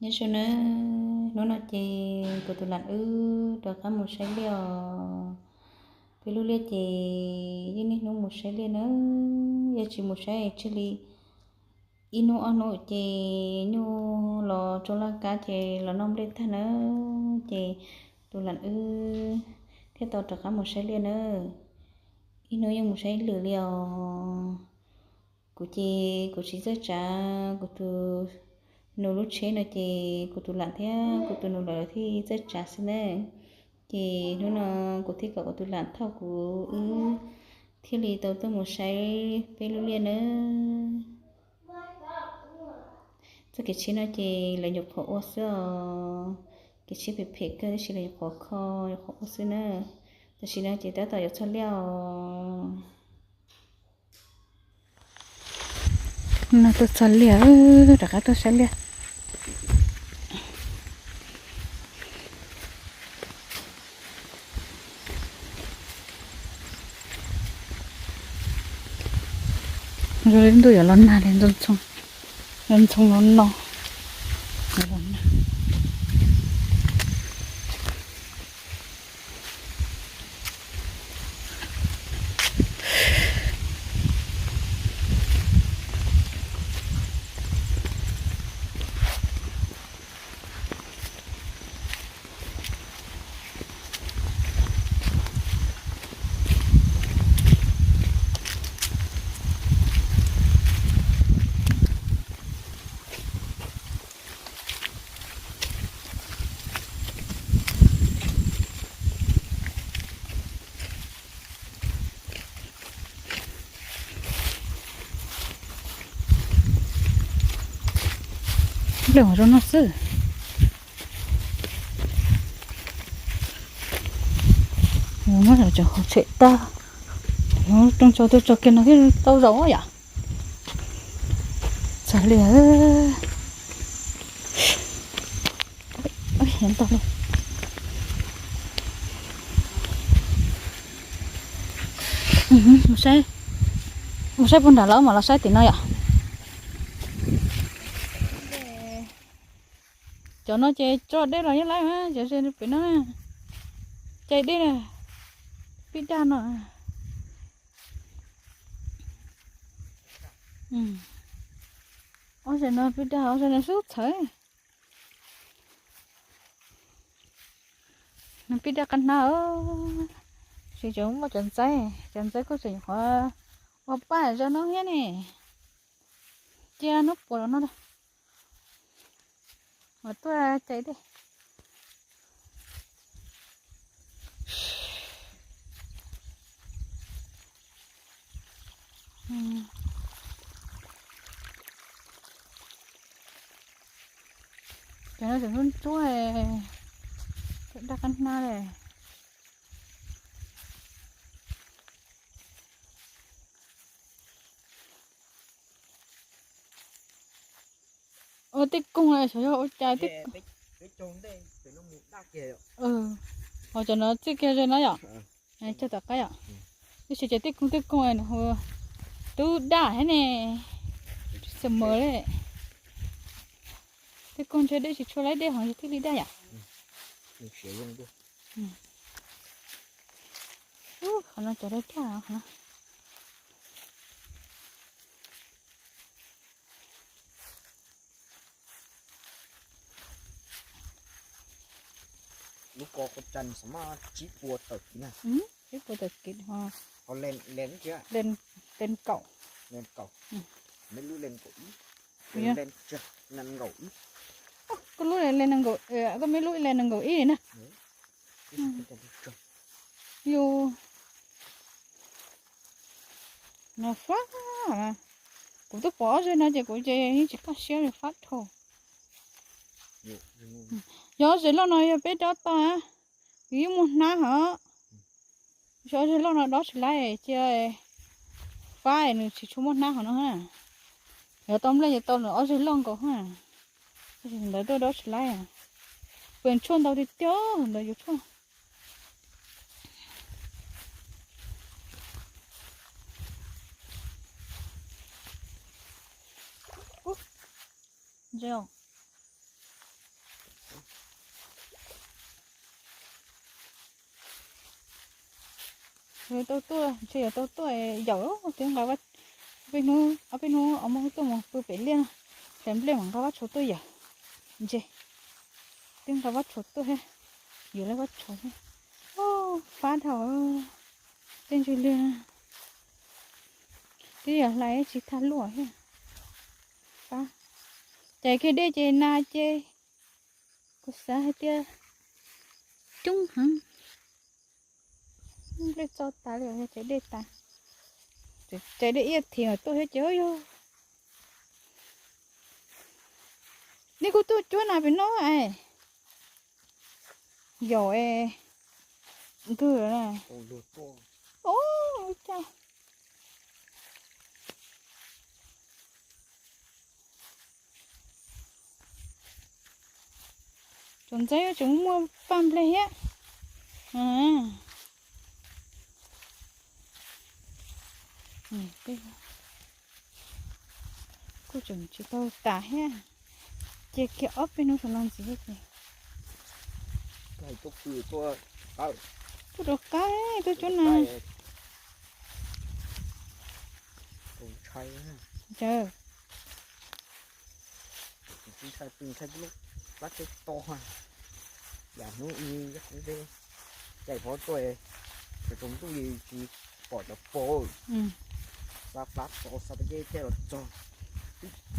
Nyob zoo na, hnub no ces kuv tus lam wb rov qab mus saib liaj os. Peb lub liaj ces yeej niaj hnub mus saib liaj na, yog tsis mus saib tsig li ib hnub ob hnub ces nyuj los tso laj kab ces los noj nplej tag na, ces tus lam wb thiaj tau rov qab mus saib liaj na. Ib hnub yeej mus saib ib lwm li os. Kuv ces kuv tsis txawj tsav kuv tus nus lub tsheb no ces kuv tus lam thiab kuv tus nus lawv thiaj txawj tsav xwb na. Ces hnub no kuv thiaj kom kuv tus lam thauj kuv wb thiaj li tau tuaj mus saib peb lub liaj na. Txoj kev tsheb no ces lawv nyuam qhuav ua xwb os. Kev tsheb phem phem kawg tab sis lawv nyuam qhuav kho, nyuam qhuav ua xwb na. Tam sim no ces tab tom yuav txog liaj os. No tuaj txog liaj, rov qab tuaj saib liaj. Zoo li ntuj yuav los nag li, ntxhoo ntxhoo no no. Lawv ua zoo no xwb. Muab cov hauv tshem tag, rooj tso tuaj tso kiag no thiaj tau zaum yom. Txog li. Ntau li. Mus saib, mus saib puag nram lawm mam los saib tim no yom. Cov no ces tso dej los yeej laib mas, cov ze pem no, cai dej na, pib dag no. Ob ze no pib dag, ob ze no xub txhawv. Nws pib dag qab hnab, tsis cov muaj cov ntxaib, cov ntxaib kuj tseem qhuav ua paj zog no thiab ne. Cia hnub puas los no, mas tuaj cai dej. Cov no tseem ntsuab ntsuab, dag qab hnab li. Ua tej koog xyov yog ua cas tej, ho cov no txij kiag ze no yom, cog tom qab yom. Tab sis ces tej koog tej koog nws hu tub dag thiab ne, tsis txawm mawv li. Tej koog ntshe dej tsis tshua laib dej ho thiaj li dag yom. Qhov no cov dej dag. Lub ko ko canh xav mas tsib puas tawm kis na. Tsib puas tawm kis ho. Len, len kaum. Len kaum. Mej lub len kaum ib. Len tsawg, nees nkaum ib. Koj lub len nees nkaum, koj mej lub len nees nkaum ib na. Yus no fab, kuv twb pom ob zeg no ces kuv ces yeej tsis kaj siab li, fab dhau. Yog ob zeg loj no yog peb dob tau na, nws yeej muaj hnab hos. Yog ob zeg loj no dob tsis laib cia fab nws tsis tshua muaj hnab hos no. Yog tau nplej ces tau nws ob zeg loj nkaus, tab sis ntawd tuaj dob tsis laib. Pem tshuaj ntau tiag tiag ntawd yus tshuaj. Yuav tau tuaj, ntshe yuav tau tuaj yawm, twb nqa, ob peb hnub, ob peb hnub os, muaj tuaj mus pw pem liaj, hlais nplej mas nqa Vab Tshuav tuaj yawm. Ntshe twb nqa Vab Tshuav tuaj thiab, yuav lawv Vab Tshuav thiab. Fab dhau, tej ntsis liag, twb yog hlais tsis thaj luaj thiab. Fab, ces kiag dej ces nas ces kuv xav hais tias coob heev. Nplej txo tas li, cais dej tas, cais dej ib thim tuaj thiab ces yog. Nej kuj tuaj cuab nas pem no es. Yaum es, nkawg, ua cas tsoom ntxeeb tseem muaj paj nplej thiab. Kuj tseem tsis tau tas thiab, cia kiag ob peb hnub saum no ntxiv ces tuaj rov qab, tuaj cuab nas. Ntshai, ntshai plab teb to, yam hnub ib kuv caij phov tuaj, tsaus ntuj li tsis pom cov pos, xa plab to xa pab ceb caij los txog,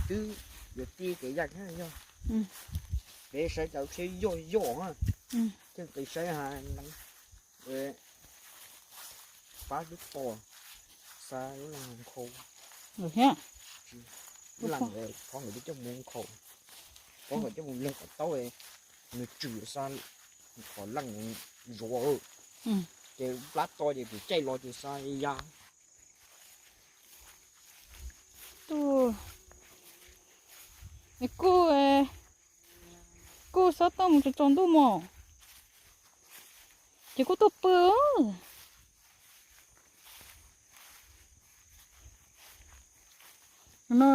twb yuav ti kev yaj thiab yog, kev sawv cov tsheb yoj yoj, cheej qis saib ha, pab twb to, xa lub leeg nkhaus, lub leeg phov nkawd twb coj mus nkhaus, phov nkawd coj mus leeg kom taub, nws tswm xa qhov leej zuav, ces plab to ces kuv caij los ces xa ya. Kuj, kuj xob tooj mus tsaus ntuj mog, ces kuj tuaj pw. No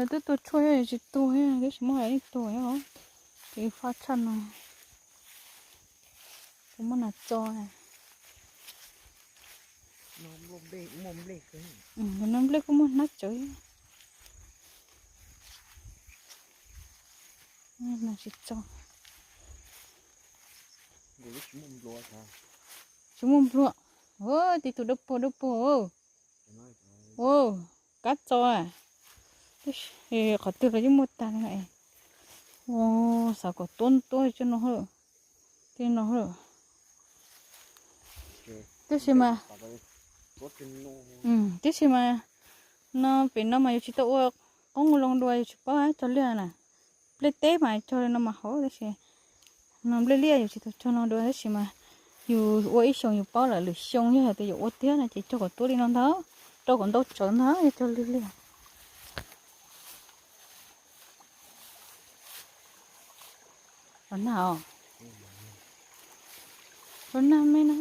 twb tuaj tshuaj thiab tsis tuag thiab, tab sis muab hais ib tuag thiab os, ces fab tshaj no, ces muab nas txo. No nplej kuj muaj hnab tsawv, nas tsis txo, tsis muaj nplua. Ua tib tug dawb paug dawb paug, ua kab txo, qhov twg los yeej muaj tag li. Ua, xav kom tuab tuab coj no, tej no. Tab sis mas, tab sis mas no pem no mas yus tsis tau ua qoob loo dua, yus tsis paub cog liaj na. Nplej teb mas cog li no mas hauv, tab sis no nplej liaj yus tsis tau cog no dua, tab sis mas yus ua ib xyoos yus paub lawm, lwm xyoo yog tias yuav ua tiag no ces cog kom tuab li no ntag, rau kom ntau tsawv ntag yog cog liaj liaj. Los nag os, los nag me no.